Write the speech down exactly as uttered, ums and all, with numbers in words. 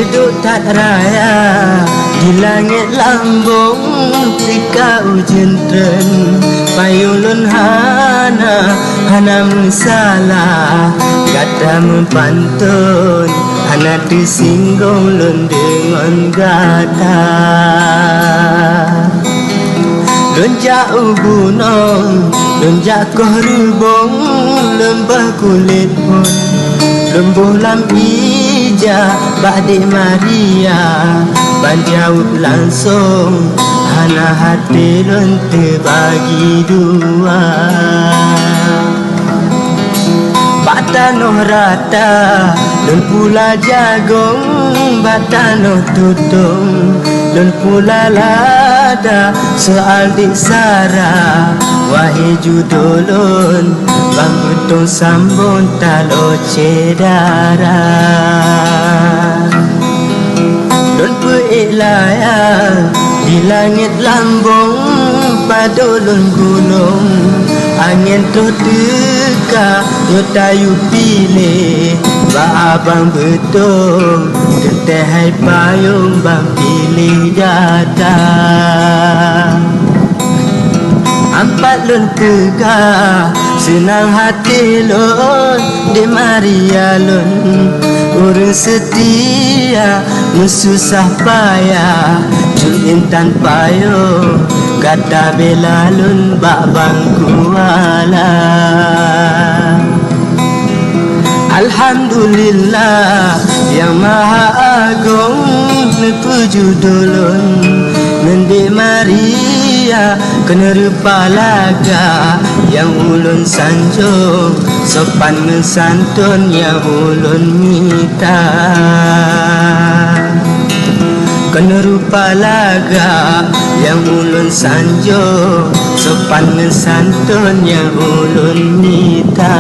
Duek that raya di langét lambong, teuka ujeuen treun, payong lôn hana, hana meusalah. Gata meupanton, hana teusinggong lôn deungon gata. Lôn jak u gunong, lôn jak koh reubong, lôn bah kulét phon, lôn boh lam ija bak Dek Maria. Ban jaweueb langsong, hana até lôn teubagi dua. Bak tanoh rata lôn pula jagong, bak tanoh tutong lôn pula lada. Soal Dek Sara, wahé judo lôn, Bang Beutong sambong taloe syedara. Lôn peuék layang di langét lambong, padub lôn gunong, angén troh teuka nyoe tayue piléh. Bak Abang Beutong, teuntée hai payong ban piléh gata. Ampat lôn teuka, seunang até lôn, Dek Maria lôn, ureuëng seutia meususah payah, cut intan payong, gata bela lôn bak bangku alam. Alhamdulillah, Nyang Maha Agong neupeujudo lôn ngon Dek Maria, keuneuk rupa lagak nyang ulôn sanjong, sopan ngon santun nyang ulôn mita. Keuneuk rupa lagak nyang ulôn sanjong, sopan ngon santun nyang ulôn mita.